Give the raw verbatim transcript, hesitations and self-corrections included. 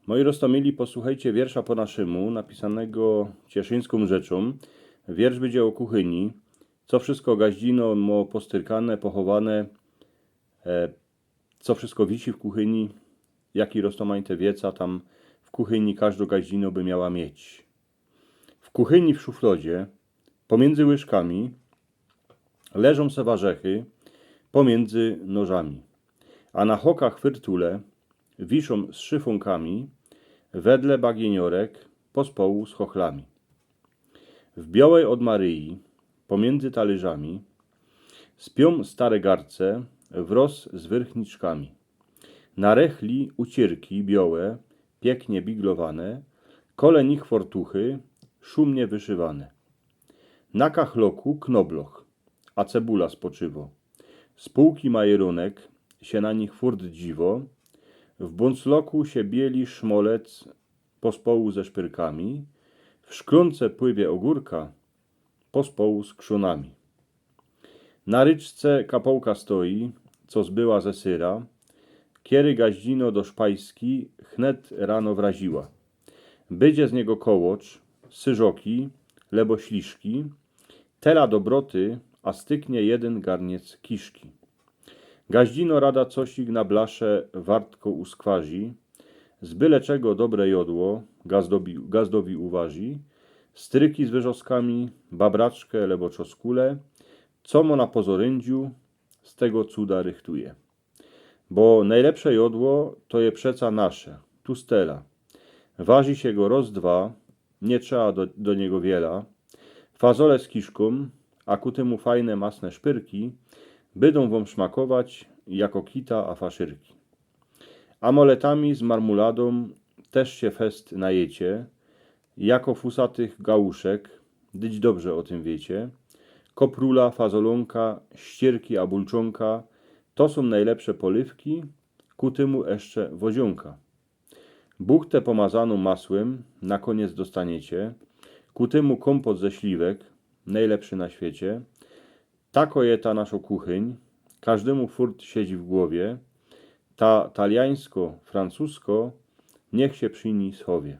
Moji roztōmili, posłuchejcie wiersza po naszymu, napisanego cieszyńską rzeczą. Wiersz bydzie ô kuchyni. Co wszystko gaździno mo postyrkane, pochowane, e, co wszystko wisi w kuchyni, jaki roztōmajte wieca tam w kuchyni każdo gaździno by miała mieć. W kuchyni w szuflodzie, pomiędzy łyżkami, leżą se warzechy pomiędzy nożami. A na hokach fyrtule wiszą z szyfōnkami wedle bagieniorek pospołu z chochlami. W białej od Maryi, pomiędzy talyrzami, spiōm stare garce wroz z wyrchniczkami. Na rechli ucierki białe, piyknie biglowane, kole nich fortuchy, szumnie wyszywane. Na kachloku knobloch, a cebula spoczywo. Z półki majerunek sie na nich furt dziwo. W bōncloku sie bieli szmolec pospołu ze szpyrkami. W szklōnce pływie ôgōrka pospołu z krzōnami. Na ryczce kapołka stoi, co zbyła ze syra, kiery gaździno do szpajski chnet rano wraziła. Bydzie z niego kołocz, syżoki, lebo śliszki, tela dobroty, a styknie jedyn garniec kiszki. Gaździno rada cosik na blasze wartko uskwarzi, z byle czego dobre jodło gazdowi, gazdowi uwazi, stryki z wyrzoskami, babraczke lebo czoskule, co mo na pozoryndżu z tego cuda rychtuje. Bo nojlepsze jodło to je przeca nasze, tu z tela. Wazi sie go roz dwa, niy trzeba do, do niego wiela. Fazole z kiszkōm, a ku tymu fajne masne szpyrki, bydōm wōm szmakować jako kita a faszyrki. Amoletami z marmuladōm tyż sie fest najecie, jako fusatych gałuszek, dyć dobrze ô tym wiycie. Koprula, fazolōnka, ściyrki a bulczōnka, to sōm nojlepsze polywki, ku tymu jeszcze woziōnka. Buchtę pomazanōm masłym na kōniec dostaniecie, ku tymu kōmpot ze śliwek, nojlepszy na świecie. Tako je ta naszo kuchyń, kaźdymu furt siedzi w głowie. Ta taliańsko, francusko, niych sie przi ni schowie.